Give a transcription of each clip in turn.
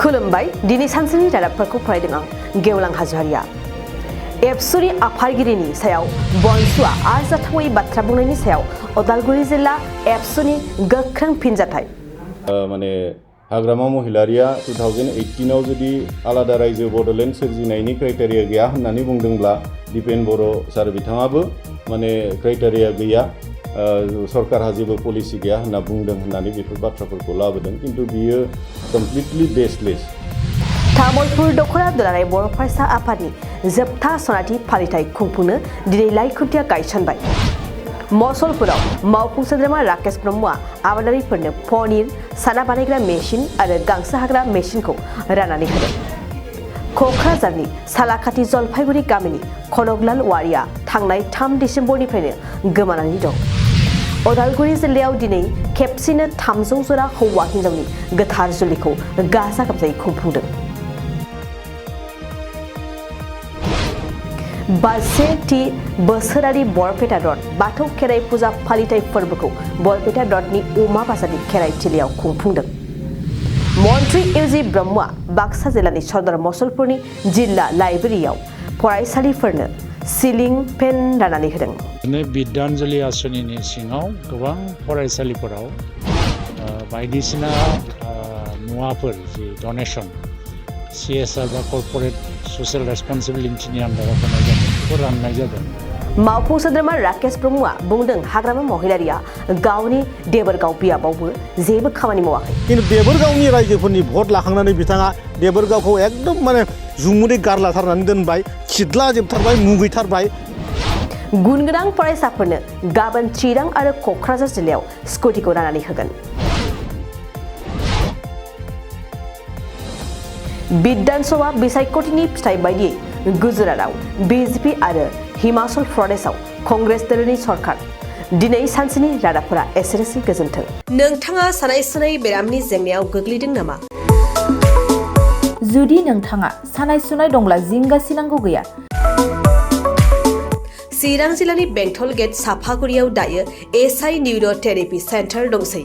खुलुमबाय दिनै सानसेनि रादाबफोरखौ फरायदों आं गेवलां हाज'वारिया। एबसुनि आफादगिरिनि सायाव बनसुआ आरजाथावै बाथ्रा बुंनायनि सायाव उदालगुरि जिल्ला एबसुनि गोख्रों फिनजाथाय। माने हाग्रामा महिलारिया 2018 आव जुदि आलादा रायजो बड'लेण्ड सोरजिनायनि क्राइटेरिया गैया होननानै बुंदोंब्ला दिपेन बर' सार बिथाङाबो माने क्राइटेरिया गैया सरकारहा जेबो पलिसि गैया होनना बुंदों होननानै बेफोर बाथ्राफोरखौ लाबोदों किन्तु बियो कमप्लिटलि बेसलेस। तामुलपुर दख'रा दुलाराय बर' फरायसा आफादनि जोबथा सनाथि फालिथाय खुंफुंनो दिनै लाइखुन्थिया गायसनबाय। मसलपुराव मावफुं सोद्रोमा राकेश ब्रह्मआ आबादारिफोरनो पनिर, साना बानायग्रा मेसिन आरो गांसो हाग्रा मेसिनखौ राननानै होदों। क'क्राझारनि सालाखाथि जलफाइगुरि गामिनि खनकलाल वारिया थांनाय 3 डिसेम्बरनिफ्रायनो गोमानानै दं। उदालगुरि जिल्लायाव दिनै खेबसेनो 300 जरा हौवा हिन्जावनि गोथार जुलिखौ गाजा गोमजायै खुंफुंदों। 62थि बोसोरारि बरपेटा रड बाथौ खेराइ फुजा फालिथाय फोरबोखौ बरपेटा रडनि अमा बाजारनि खेराइ थिलियाव खुंफुंदों। मन्त्रि इउजि ब्रह्मआ बाक्सा जिल्लानि सदर मसलपुरनि जिल्ला लाइब्रेरियाव फरायसालिफोरनो सिलिं फेन राननानै होदों। बिद्यान्जलि आसनिनि सिङाव गोबां फरायसालिफोराव बायदिसिना मुवाफोर जि डनेसन CSR बा कर्परेट ससियेल रेसपन्सिबिलिटिनि आन्दाराव होनाय जादों बेखौ राननाय जादों। मावफुं सोद्रोमा राकेश ब्रह्मआ बुंदों हाग्रामा महिलारिया गावनि देबोरगाव बियाबावबो जेबो खामानि मावाखै। किन्तु देबोरगावनि रायजोफोरनि भट लाखांनानै बिथाङा देबोरगावखौ एकदम माने जुमुदै गारलाथारनानै दोनबाय, खिदला जोबथारबाय, मुगैथारबाय। गुन गोनां फरायसाफोरनो गाबोन चिरां आरो क'क्राझार जिल्लायाव स्कुटिखौ राननानै होगोन। बिधानसभा बिसायख'थिनि फिथाइ बायदियै गुजरातआव BJP आरो हिमाचल प्रदेशआव कंग्रेस दलनि सरकार। दिनै सानसेनि रादाबफोरा एसेनोसै गोजोन्थों। नोंथाङा सानाय सुनाय बेरामनि जेंनायाव गोग्लैदों नामा? जुदि नोंथाङा सानाय सुनाय दंब्ला जिंगासिनांगौ गैया। चिरां जिल्लानि बेंटल गेट साफागुरियाव दायो SI निउर' थेरापि सेन्टार दंसै।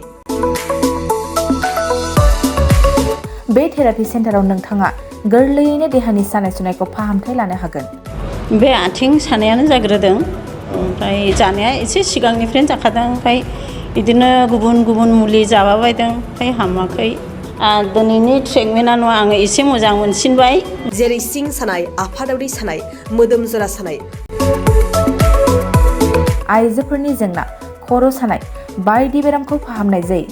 बे थेरापि सेन्टाराव नोंथाङा गोरलैयैनो देहानि सानाय सुनायखौ फाहामथाय लानो हागोन। बे आथिं सानायानो जाग्रोदों, ओमफ्राय जानाया एसे सिगांनिफ्रायनो जाखादों, ओमफ्राय बिदिनो गुबुन गुबुन मुलि जाबाबायदों, ओमफ्राय हामाखै। दिनैनि ट्रिटमेन्टआ आङो एसे मोजां मोनसिनबाय। जेरै सिं सानाय, आफादावरि सानाय, मोदोम जरा सानाय, आइजोफोरनि जेंना, खर' सानाय बायदि बेरामखौ फाहामनाय जायो।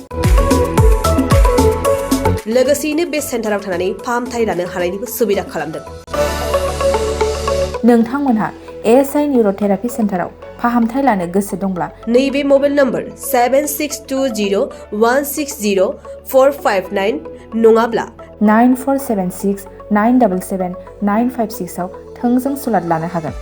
लोगोसेयैनो बे सेन्टाराव थानानै फाहामथाय लानो हानायनिबो सुबिदा खालामदों। नोंथांमोनहा SI निउर' थेरापि सेन्टाराव फाहामथाय लानो गोसो दंब्ला नैबे मबाइल नम्बर 7620160459 नङाब्ला 9476977956 आव थोंजों सुलाद लानो हागोन।